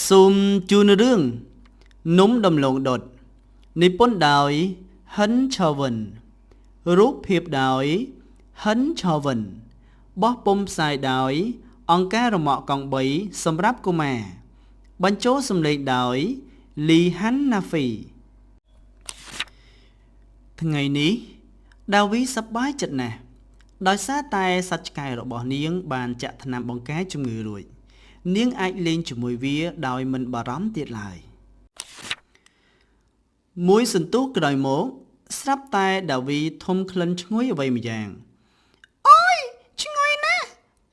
សូមជូនរឿងនំដំឡូងដុតនិពន្ធដោយហិនឆវិនរូបភាពដោយហិនឆវិនបោះពុម្ពផ្សាយដោយអង្គការរមាក់កង់3សម្រាប់កុមារបញ្ចូលសំឡេងដោយលីហាន់ណាហ្វីថ្ងៃនេះដាវីសប្បាយចិត្តណាស់ដោយសារតែសត្វឆ្កែរបស់នាងបានចាក់ថ្នាំបង្ការជំងឺរួចនាងអាចលេងជាមួយវាដោយមិនបារម្ភទៀតឡើយមួយសន្ទុះក្រោយមកស្រាប់តែដាវីធំក្លិនឈ្ងុយអ្វីម្យ៉ាងអូយឈ្ងុយណាស់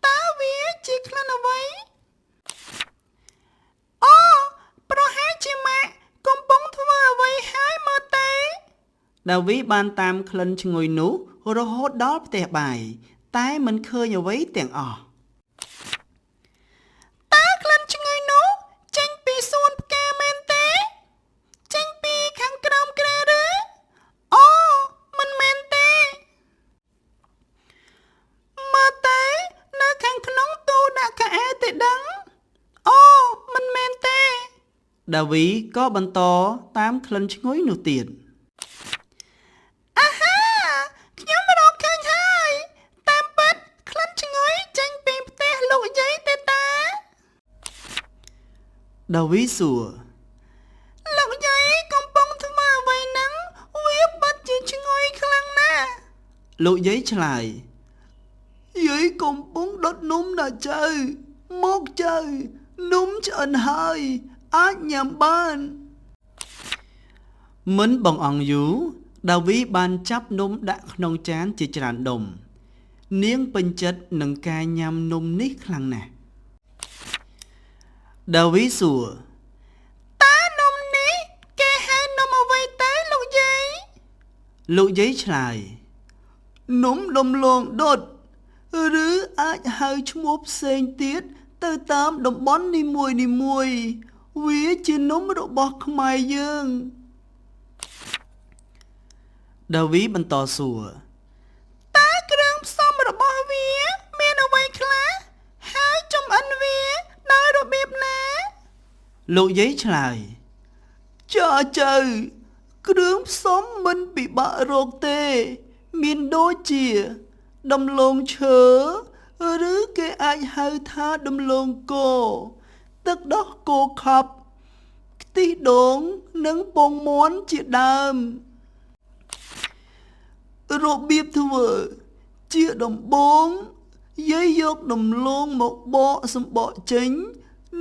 តើវាជាក្លិនអ្វីអូប្រហែលជាម៉ាក់កំពុងធ្វើអ្វីហើយមើលទេដាវីបានតាមក្លិនឈ្ងុយនោះរហូតដល់ផ្ទះបាយតែមិនឃើញអ្វីទាំងអស់តើក្លិនឈ្ងុយនោះចេញពីសួនផ្កាមែនទេចេញពីខាងក្រោមគ្រែឬអូមិនមែនទេមើលទេនៅខាងក្នុងទូដាក់ខោអាវទេដឹងអូមិនមែនទេដាវីក៏បន្តតាមក្លិនឈ្ងុយនោះទៀតអាហាខ្ញុំរកឃើញហើយតាមពិតក្លិនឈ្ងុយចេញពីផ្ទះលោកយាយទេតាដាវីសួរលោកយាយកំពុងធ្វើអ្វីហ្នឹងវាពិតជាឈ្ងុយខ្លាំងណាស់លោកយាយឆ្លើយយាយកំពុងដុតនំណាចៅមកចៅនំឆ្អិនហើយអាចញ៉ាំបានមិនបងអង្គយូរដាវីបានចាប់នំដាក់ក្នុងចានជាច្រើនដុំនាងពេញចិត្តនឹងការញ៉ាំនំនេះខ្លាំងណាស់ដាវីសួរតើនំនេះគេហៅនំអ្វីទៅលោកយាយលោកយាយឆ្លើយនំដំឡូងដុតឬអាចហៅឈ្មោះផ្សេងទៀតទៅតាមតំបន់នីមួយនីមួយវាជានំរបស់ខ្មែរយើងដាវីបន្តសួរតើគ្រឿងផ្សំរបស់វាមានអ្វីខ្លះហើយចំអិនវាដោយរបៀបណាលោកយាយឆ្លើយចាចៅគ្រឿងផ្សំមិនពិបាករកទេមានដូចជាដំឡូងឈើឬគេអាចហៅថាដំឡូងគោទឹកដោះគោខាប់ខ្ទិះដូងនិងពងមាន់ជាដើមរបៀបធ្វើជាដំបូងយាយយកដំឡូងមកបកសម្បកចេញ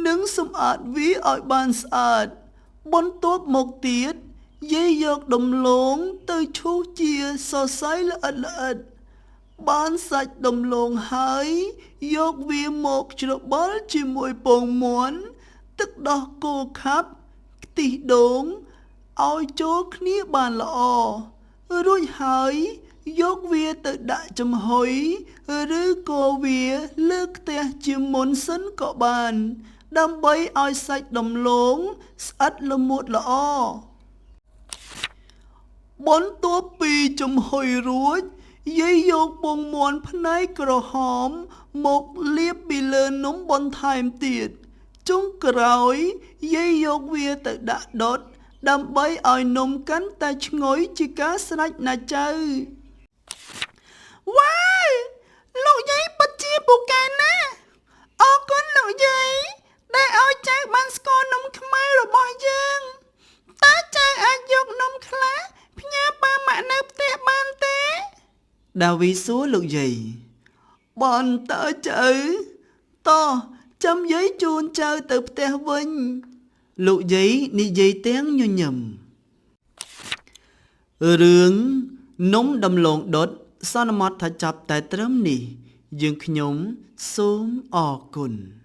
និងសម្អាតវាឲ្យបានស្អាតបន្ទាប់មកទៀតយាយយកដំឡូងទៅឈូសជាសរសៃល្អិតល្អិតបានសាច់ដំឡូងហើយយកវាមកច្របល់ជាមួយពងមាន់ទឹកដោះគោខាប់ខ្ទិះដូងឲ្យចូលគ្នាបានល្អរួចហើយយកវាទៅដាក់ចំហុយឬក៏វាលើខ្ទះជាមុនសិនក៏បានដើម្បីឲ្យសាច់ដំឡូងស្អិតល្មួតល្អបន្ទាប់ពីចំហុយរួចយាយយកពងមាន់ផ្នែកក្រហមមកលាបពីលើនំបន្ថែមទៀតចុងក្រោយយាយយកវាទៅដាក់ដុតដើម្បីឲ្យនំកាន់តែឈ្ងុយជាការស្រេចណាចៅវ៉ាវលោកយាយពិតជាពូកែណាស់អរគុណលោកយាយដែលឲ្យចៅបានស្គាល់នំខ្មែររបស់យើងតើចៅអាចយកនំខ្លះផ្ញើប៉ាម៉ាក់នៅផ្ទះបានទេដាវីសួរលោកយាយបានតើចៅតោះចាំយាយជូនចៅទៅផ្ទះវិញលោកយាយនិយាយទាំងញញឹមរឿងនំដំឡូងដុតសន្មតថាចាប់តែត្រឹមនេះយើងខ្ញុំសូមអរគុណ។